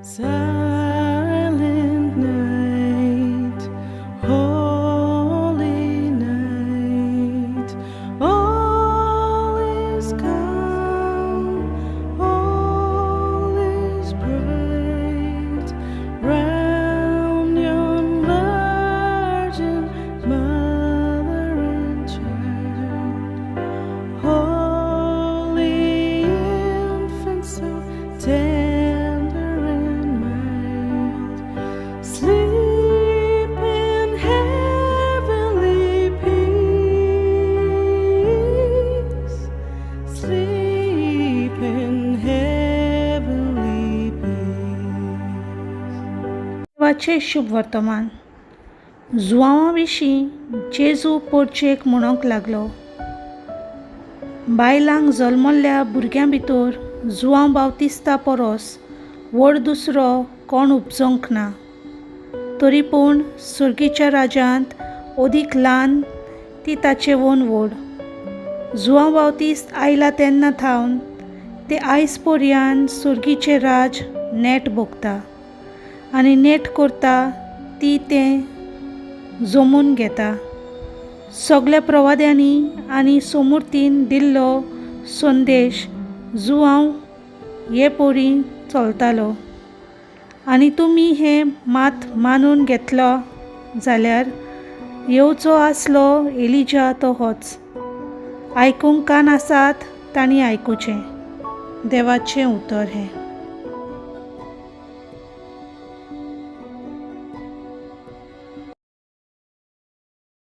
Silent night, holy night, all is calm, all is bright, round yon virgin mother and child. Holy infant, so tender and mild, sleep in heavenly peace, sleep in heavenly peace. देवाचें शुभ वर्तमान. जुआंवा विशीं जेजू पोरचेक म्हणूंक लागलो, बायलांक जल्मल्ल्या भुरग्यां भितर जुआंव बावतिस्ता परस व्हड दुसरो कोण उपजोंक ना. तरी पूण सर्गीच्या राज्यांत अदीक ल्हान ती ताचे वोन व्हड. जुआंव बावतिस्त आयला तेन्ना थावन ते आयज पर्यान सर्गीचें राज नेट भोगता आनी नेट करता ती तें जमून घेता. सगल्या प्रवाद्यांनी आनी सोमुर्तीन दिल्लो संदेश जुआंव हे पोरी चलतालो. आनी तुमी हें मात मानून घेतलो जाल्यार येवचो आसलो एलिजा तो होच. आयकूंक कान आसात तांणी आयकुचें. देवाचें उतर हें.